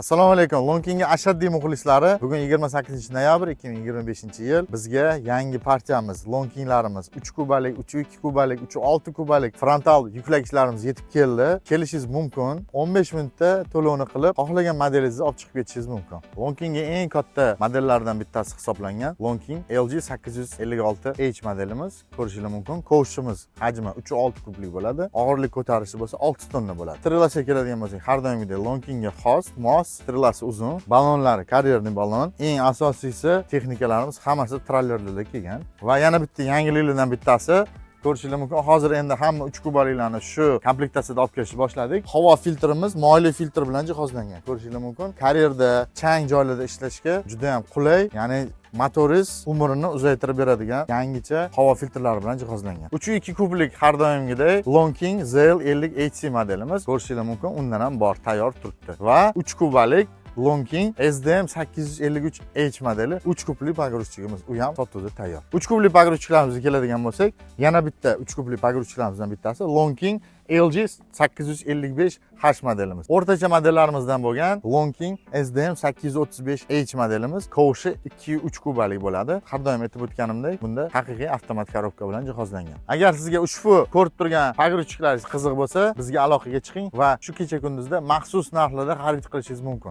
Assalomu alaykum, Lonkingga ashaddiy muxlislari. Bugun 28 noyabr 2025 yil. Bizga yangi partiyamiz, Lonkinglarimiz 3 kubalik, 3.2 kubalik, 3.6 kubalik frontal yuklagichlarimiz yetib keldi. Kelishingiz mumkin. 15 minutda to'lovni qilib, xohlagan modelingizni olib chiqib ketishingiz mumkin. Lonkingga eng katta modellardan bittasi hisoblangan Lonking LG 856H modelimiz ko'rishingiz mumkin. Kovshimiz hajmi 3.6 kublik bo'ladi. Og'irlik ko'tarishi bo'lsa 6 tonna bo'ladi. Стрела siga keladigan bo'lsak, har doimgidek Lonkingga xos, mos, стрела si uzun, balonlari карьерный balon. Eng asosiysi, texnikalarimiz hammasi trallerlarda kelgan. Va yana bitta yangiliklardan bittasi ko'rishingiz mumkin. Hozir endi hamma 3 kubaliklarni shu komplektatsiyada olib kelishni boshladik. Havo filtrimiz moyli filtr bilan jihozlangan. Ko'rishingiz mumkin. Karyerda, chang joylarda ishlashga juda ham qulay, ya'ni motoringiz umrini uzaytirib beradigan yangicha havo filtrlari bilan jihozlangan. 3.2 kublik har doimgidek Lonking ZL 50 HC modelimiz ko'rishingiz mumkin. Undan ham bor, tayyor turibdi. Va 3 kubalik Lonking SDM 853H modeli 3 kubli погрузчик imiz, u ham sotuvda tayyor. 3 kubli погрузчик larimizga keladigan bo'lsak, yana bitta 3 kubli погрузчик larimizdan bittasi Lonking LG 855H modelimiz. O'rtacha modellarimizdan bo'lgan Lonking SDM 835H modelimiz kovshi 2.3 kubalik bo'ladi. Har doim aytib o'tganimdek, bunda haqiqiy avtomat коробка bilan jihozlangan. Agar sizga ushbu ko'rib turgan погрузчик laringiz qiziq bo'lsa, bizga aloqaga chiqing va shu kecha kunduzda maxsus narxlarda xarid qilishingiz mumkin.